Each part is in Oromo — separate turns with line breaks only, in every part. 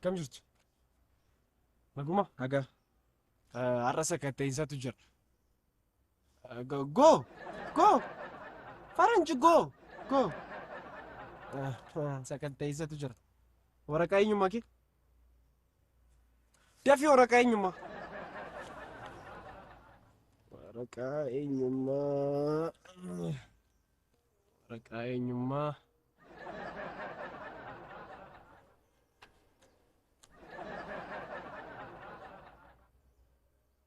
Kam jirtu? Naguma?
Nagaa.
Har'a sakatta'insaatu jira. Go! Go! Faranji go! Go! Sakatta'insaatu jira. Waraqaa eenyummaa kee? Dafii waraqaa eenyummaa. Waraqaa eenyummaa. Waraqaa eenyummaa.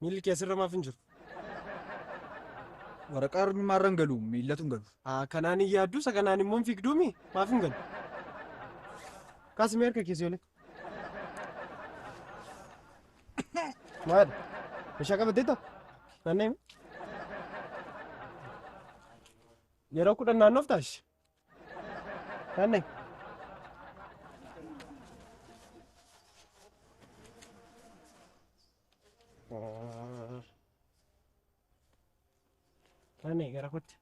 Miilli kee asirra maaf hin jiru?
Waraqaa eenyummaa irra hin galu, miillatu hin galu.
Kanaan hin yaaddu, isa kanaan immoo hin fiigduumi? Maaf hin galu? Kaasi mee harka keessi olee. Maal? Meeshaa qabatteetta? Naanna'e mee? Yeroo 10 naannoof taashi. Naanna'e. Naanna'e gara kootti.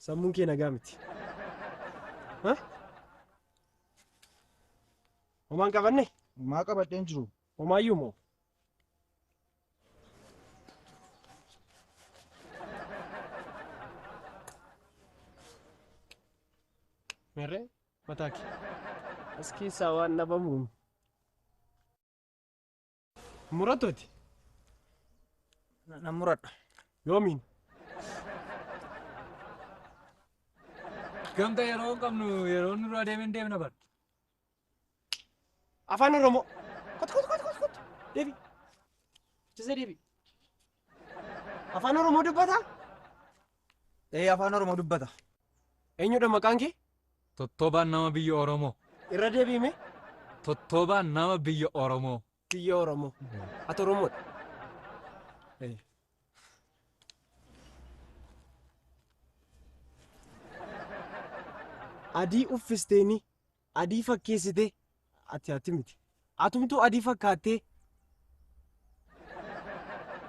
Sammuun kee nagaa miti. Ha? Homaan qabanne?
Homaa qabadheen jiru.
Homaayyuu moo? Meerree mataa kee. As keessaa waan dhabamu. Murattooti.
Nan muradha.
Yoomiin?
Gamta yeroo hin qabnu yeroo nurraa deemee deemna bara.
Afaan Oromoo. Kottu kottu kottu kottu kottu. Deebi. Chisee deebi. Afaan Oromoo dubbataa?
Ee afaan Oromoo dubbata.
Eenyudha maqaan kee?
Tottoobaan nama biyya Oromoo.
Irra deebi'ime.
Tottoobaan nama biyya Oromoo.
Biyya Oromoo. Ati Oromoodha. Adii uffisteeni adii fakkeessitee ati ati miti. Atumtuu adii fakkaattee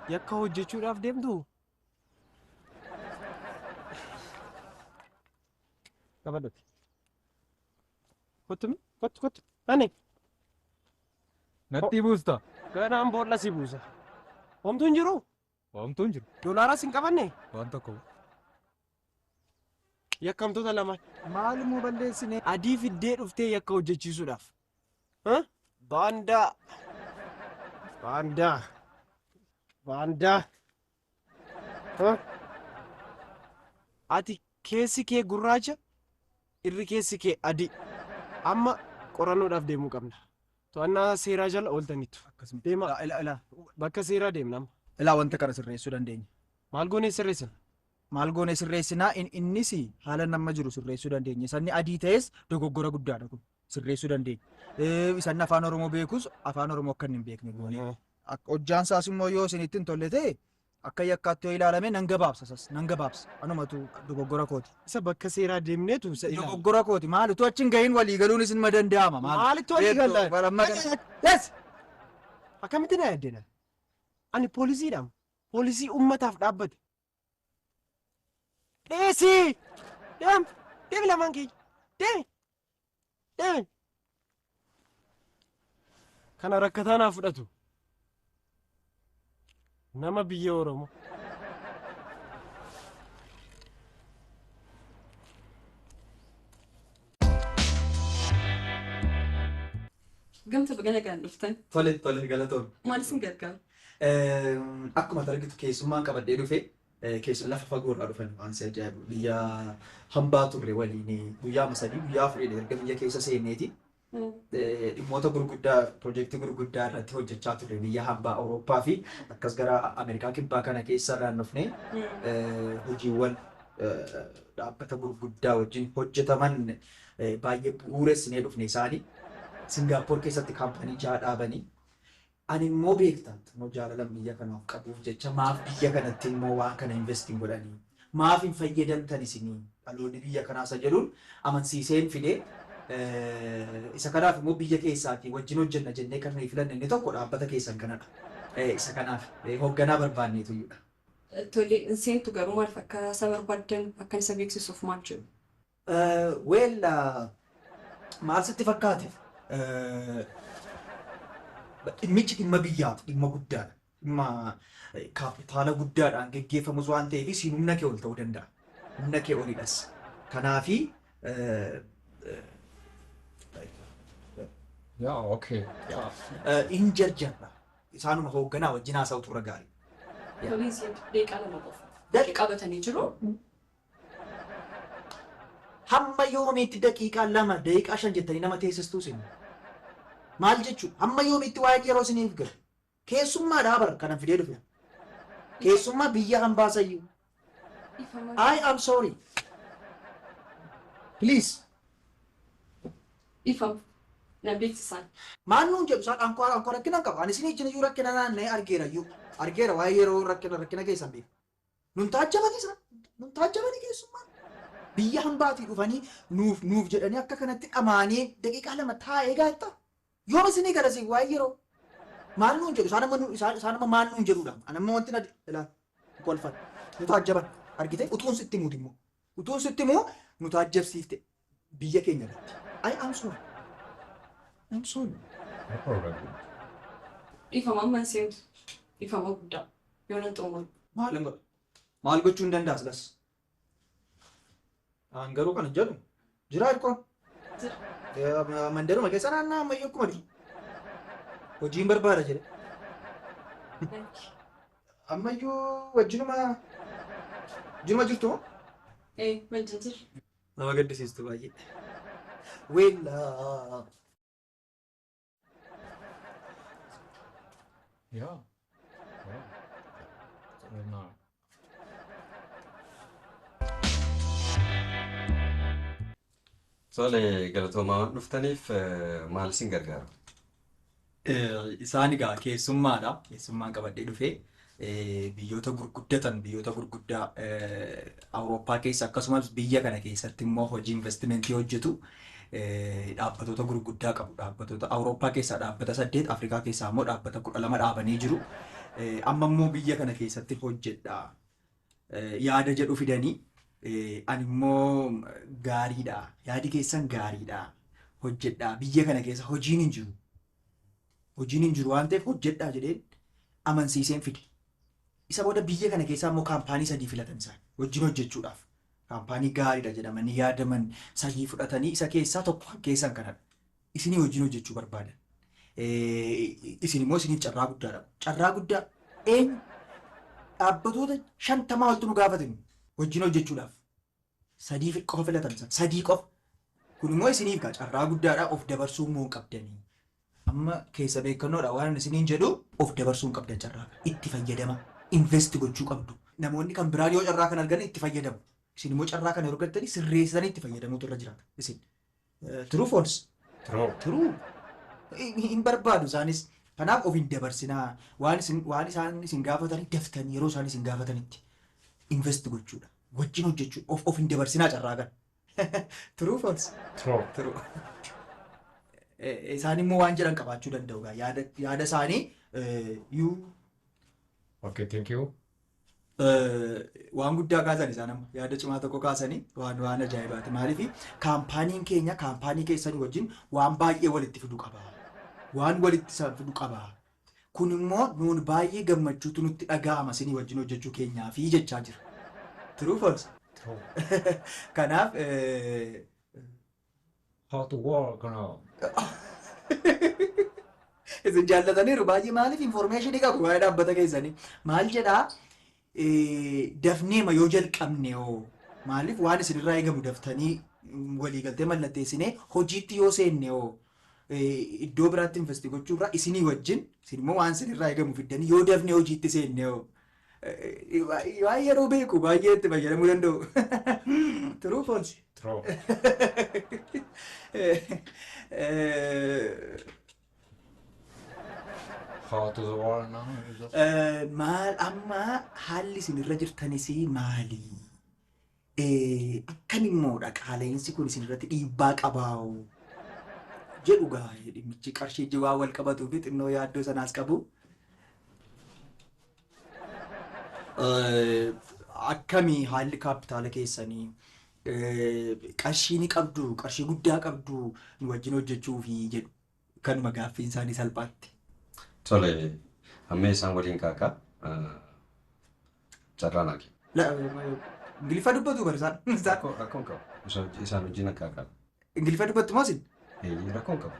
yakka hojjechuudhaaf deemtu. Qabadhuti. Kottu mi? Kottu kottu. Ani.
Natti buusta.
Ganaan boolla si buusa. Homtuu hin jiru?
Homtuu hin jiru.
Doolaaras hin qabanne?
Waan tokko.
Yakkamtoota lamaan.
Maal immoo balleessine?
Adii fiddee dhuftee yakka hojjechiisuudhaaf. Baandaa. Baandaa. Baandaa. Ati keessi kee gurraacha, irri keessi kee adii. Amma qorannoodhaaf deemuu qabna. To'annaa seeraa jala ooltaniitu. Deemaa. Bakka seeraa deemna amma.
Ilaa wanta kana sirreessuu dandeenya.
Maal goonee sirreessina?
Maal goonee sirreessinaa? Innis haala nama jiru sirreessuu dandeenya. Sanni adii ta'es dogoggora guddaadha kun sirreessuu dandeenya. Isanni afaan Oromoo beekus afaan Oromoo akka inni hin beekne goonee. Hojjaan isaas immoo yoo isinitti hin tolle ta'e akka yakkaatti yoo ilaalame nan gabaabsa sas nan gabaabsa. Anumatu dogoggora kooti.
Isa bakka seeraa deemneetu isa ilaala.
Dogoggora kooti maalitu achi hin gahin walii galuun isin ma danda'ama maali?
Maalitti walii galla? Yes! Akkamitti na yaaddena? Ani poolisiidha. Poolisii uummataaf dhaabbate. Dhiisi! Deem! Deemi lamaan keenya! Deemi! Deemi! Kana rakkataa naa fudhatu. Nama biyya Oromoo.
Gamta baga nagaan dhuftan.
Tole tole galatoon.
Maal isin gargaaru?
Akkuma argitu keessummaan qabadhee dhufe keessuma lafa fagoo irraa dhufan waan si ajaa'ibu biyya hambaa turre waliin guyyaa 3 guyyaa 4 erga biyya keessa seenneeti. Dhimmoota gurguddaa piroojeektii gurguddaa irratti hojjechaa turre biyya hambaa Awurooppaa fi akkas gara Ameerikaa kibbaa kana keessa irraan dhufne hojiiwwan dhaabbata gurguddaa wajjin hojjetaman baay'ee bu'uuressinee dhufne isaanii Singaappoor keessatti kaampaanii 6 dhaabanii. Ani immoo beektaa immoo jaalala biyya kanaaf qabuuf jecha maaf biyya kanatti immoo waan kana investiin godhanii maaf hin fayyadamtan isinii dhaloonni biyya kanaa isa jedhuun amansiiseen fidee Isa kanaaf immoo biyya keessaatii wajjin hojjenna jennee kan nuyi filanne inni tokko dhaabbata keessan kanadha. Isa kanaaf hoogganaa barbaanneetu iyyuudha.
Tole, hin seentu garuu maaliif akka isa barbaaddan akka isa beeksisuuf maal jedhu?
Well, maal sitti fakkaate? Dhimmichi dhimma biyyaati, dhimma guddaadha. Dhimma kaapitaala guddaadhaan geggeeffamus waan ta'eef siin humna kee ol ta'uu danda'a. Humna kee olidhas. Kanaafi
Yeah, okay.
hin jarjarra. Isaanuma hoogganaa wajjin haasa'utu irra gaarii.
Tole, hin seentu. Daqiiqaa 2 qofa. Daqiiqaa qabatanii jiru.
Hamma yoomiitti daqiiqaa 2, daqiiqaa 5 jettanii nama teessistuu isin? Maal jechuudha? Hamma yoomiitti waa'ee yeroo isiniif galu? Keessummaadhaa bara kanan fidee dhufe. Keessummaa biyya hambaasayyuu.
Ifama.
I am sorry. Please.
Ifama. Na beeksisan.
Maal nuun jedhu isaan ankoo rakkina hin qabu. Ani isin ijjin iyyuu rakkina naanna'ee argeera iyyuu. Argeera waa'ee yeroo rakkina keessan beeku. Nun taajjabani isaan. Nun taajjabani keessummaan. Biyya hambaatii dhufanii nuuf jedhanii akka kanatti dhamaanii daqiiqaa 2 taa'ee gaetta. Yoom isinii galasi waa'ee yeroo? Maal nuun jedhu isaan amma isaan amma maal nuun jedhudha. Ani amma wanti na ilaal kolfan. Nu taajjaban argite utuun sitti himuuti immoo. Utuun sitti himuu nu taajjabsiifte biyya keenya irratti. I am sorry. I am sorry.
No problem.
Ifama amma hin seentu. Ifama guddaa. Yoo nan xumuru.
Maal hin godhu? Maal gochuu hin danda'a silas? An garuu kan hin jedhu jira hirkoon.
Jira.
Mandaruma keessa naannaa ammayyuu akkuma jiru. Hojiin barbaada jedhe. Ammayyuu wajjinuma jirtu moo?
Ee, wajjin jira.
Nama gaddisiistu baay'ee. Well,
Yeah. Yeah. No.
Tole, galatoomaa waan dhuftaniif maal isin gargaara?
Isaan egaa keessummaadha. Keessummaan qabadhee dhufee biyyoota gurguddatan biyyoota gurguddaa Awurooppaa keessa akkasumas biyya kana keessatti immoo hojii investimentii hojjetu dhaabbatoota gurguddaa qabu. Dhaabbatoota Awurooppaa keessaa dhaabbata 8, Afrikaa keessaa immoo dhaabbata 12 dhaabanii jiru. Amma immoo biyya kana keessatti hojjedha. Yaada jedhu fidanii ani immoo gaariidha. Yaadi keessan gaariidha. Hojjedha. Biyya kana keessa hojiin hin jiru. Hojiin hin jiru waan ta'eef hojjedhaa jedheen amansiiseen fide. Isa booda biyya kana keessaa immoo kaampaanii 3 filatan isaan wajjin hojjechuudhaaf. Kaampaanii gaariidha jedhamanii yaadaman 3 fudhatanii isa keessaa tokko keessan kanadha. Isinii wajjin hojjechuu barbaadan. Isin immoo isiniif carraa guddaadha. Carraa guddaa eenyu dhaabbatoota 50 oltu nu gaafatani wajjin hojjechuudhaaf. 3 qofa filatan isaan 3 qofa. Kun immoo isiniif gaa carraa guddaadha of dabarsuu immoo hin qabdanii. Amma keessa beekannoodha waan isiniin jedhu of dabarsuu hin qabdan carraa kana. Itti fayyadama. Invest gochuu qabdu. Namoonni kan biraan yoo carraa kana argan itti fayyadamu. Isin immoo carraa kana yeroo argattanii sirreessitanii itti fayyadamuutu irra jiraata. Isin. True false?
True.
True. Hin barbaadu isaanis. Kanaaf of hin dabarsinaa. Waan isin waan isaan isin gaafatanii daftanii yeroo isaan isin gaafatanitti invest gochuudha. Wajjin hojjechuu of hin dabarsinaa carraa kana. True false?
True.
True. Isaan immoo waan jedhan qabaachuu danda'u gaa yaada isaanii you
Okay, thank you.
Waan guddaa kaasan isaan amma yaada cimaa tokko kaasanii waan ajaa'ibaati. Maaliif kaampaaniin keenya kaampaanii keessanii wajjin waan baay'ee walitti fidu qaba. Waan walitti isaan fidu qaba. Kun immoo nuun baay'ee gammachuutu nutti dhaga'ama isinii wajjin hojjechuu keenyaa fi jechaa jira. True false?
True.
Kanaaf
How to work now?
Isin jaallataniiru baay'ee maaliif information qabu waa'ee dhaabbata keessanii. Maal jedhaa dafneema yoo jalqabne hoo maaliif waan isinirraa eegamu daftanii waliigaltee mallatteessinee hojiitti yoo seenne hoo iddoo biraatti invest gochuurraa isinii wajjin isin immoo waan isinirraa eegamu fiddanii yoo dafnee hojiitti seenne hoo waan yeroo beeku baay'ee itti fayyadamuu danda'u. True false?
True. How to the world now?
Maal amma haalli isin irra jirtanis maali? Akkam immoodha qaala'insi kun isin irratti dhiibbaa qabaa'u? Jedhu gaa dhimmichi qarshii jiwaa wal qabatuu fi xinnoo yaaddoo sanaas qabu. Akkamii haalli kaapitaala keessanii, qarshii ni qabdu, qarshii guddaa qabdu nu wajjin hojjechuufi jedhu, kanuma gaaffiin isaanii salphaatti.
Tole, amma isaan waliin kaakaa carraa naa kenni.
Ingiliffa dubbatu bar isaan.
Rakkoon qabu. Isaan wajjin akkaakaa.
Ingiliffa dubbattu moo isin?
Rakkoon qabu.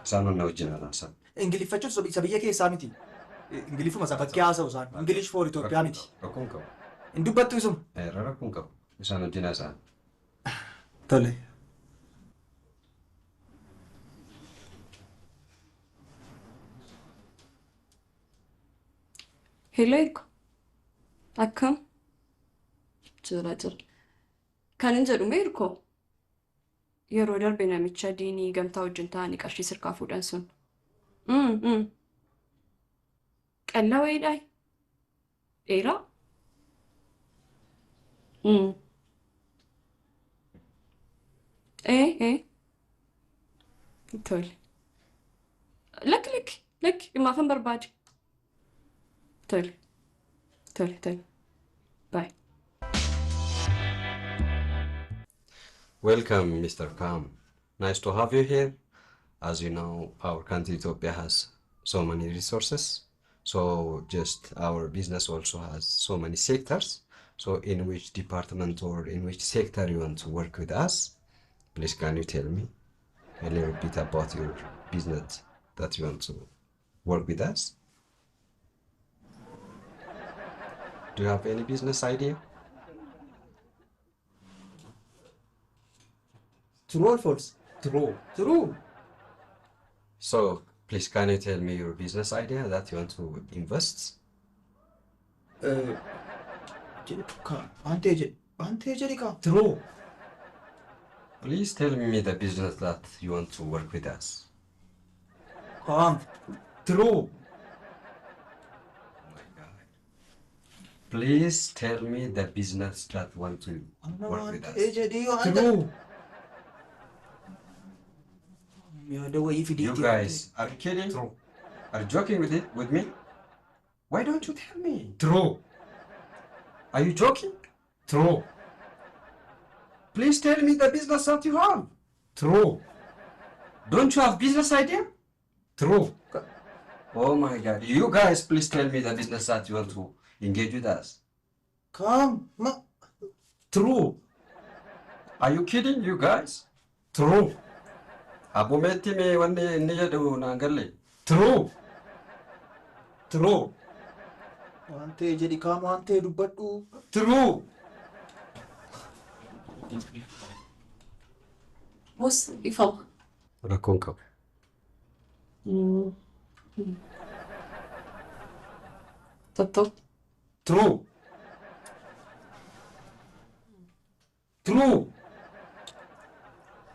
Isaan na wajjin haasa'an.
Ingiliffachuun isa biyya keessaa miti. Ingiliffuma isa bakkee haasa'u isaan. English for Itoophiyaa miti.
Rakkoon qabu.
Hin dubbattu isuma.
Rakkoon qabu. Isaan wajjin haasa'an.
Tole.
Hello Erko. Akkam? Jira jira. Kan hin jedhu mee Erko? Yeroo darbe namicha diinii gamtaa wajjin ta'anii qarshii sirkaa fuudhan sun. Qallaa wayiidhaa? Dheeraa? Ee ee. Tole. Lakki lakki lakki dhimmaafan barbaade. Tole. Tole tole. Bye.
Welcome, Mr. Kam. Nice to have you here. As you know, our country Ethiopia has so many resources. So just our business also has so many sectors. So in which department or in which sector you want to work with us? Please can you tell me a little bit about your business that you want to work with us? Do you have any business idea?
True or false?
True.
True.
So please can you tell me your business idea that you want to invest?
Waan ta'e jedhi. Waan ta'e jedhi kaa.
True.
Please tell me the business that you want to work with us.
Kaam.
True.
Oh my God. Please tell me the business that want to work with
Waan ta'e
us.
jedhi waan ta'e.
True.
Yaada wayii
You
fidiitii.
guys are you kidding?
True.
Are you joking with it with me? Why don't you tell me?
True.
Are you joking?
True.
Please tell me the business that you have.
True.
Don't you have business idea?
True.
Oh my God. You guys, please tell me the business that you want to engage with us.
Kaam. Ma.
True.
Are you kidding, you guys?
True.
Abbomeetti mee wanni inni jedhu naan galle.
True. True.
Waan ta'e jedhi kaam, waan ta'e dubbadhu.
True.
Boss ifama.
Rakkoon qabu.
Tottoo.
True. True.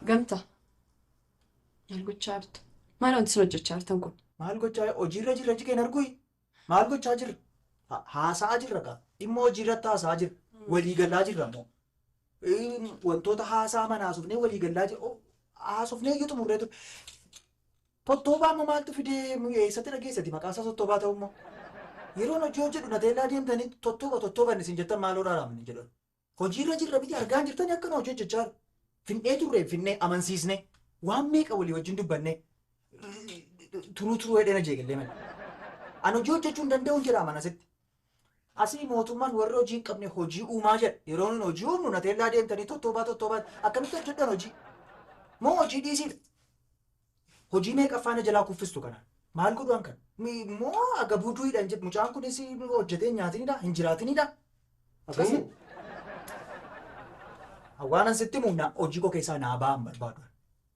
Gamtaa. Maal gochaa jirtu? Maal wanti isin hojjechaa jirtan kun?
Maal gochaa hojiirra jirra jigeen argui? Maal gochaa jirra? Haasa'aa jirra kaa. Dhimma hojiirratti haasa'aa jirra. Walii galaa jirra immoo. Wantoota haasaa mana haasofnee walii galaa jirra. Haasofnee iyyuu xumurree ture. Tottoobaa immoo maaltu fidee eessatti dhageessati maqaa isaa tottoobaa ta'u immoo? Yeroon hojii hojjedhu na teellaa deemtanii tottooba tottooban isin jettan maaloo dhaaraamni jedhan. Hojiirra jirra miti, argaa hin jirtanii akkana hojii hojjechaa jirra. Finnee turre, finnee amansiisne, waan meeqa walii wajjin dubbanne, turuu turuu hedheena jeegallee malee. Ani hojii hojjechuu hin danda'u jedha amana asitti. Asii mootummaan warra hojii hin qabne hojii uumaa jedha. Yeroo nuyi hojii uumnu na teellaa deemtanii tottoobaa tottoobaa akkamitti hojjedhan hojii? Moo hojii dhiisiidha? Hojii meeqa faana jalaa kuffistu kanaan? Maal godhu kan? Moo aga buduudhaan jedhu mucaan kunis hojjetee hin nyaatinidha? Hin jiraatinidha? Akkasii. Waan an sitti himu hojii koo keessaa naa ba'an barbaadu.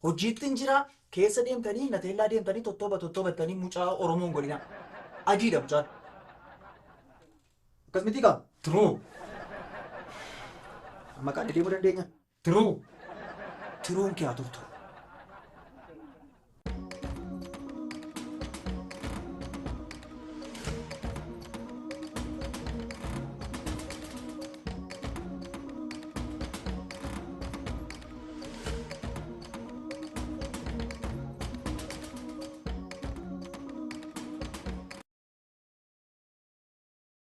Hojiitti hin jira, keessa deemtanii na teellaa deemtanii tottooba tottoobattanii mucaa Oromoon godhina. Adiidha mucaan. Akkas miti qaba.
True.
Amma qaanii deemuu dandeenya.
True.
Tiruun kee haa turtu.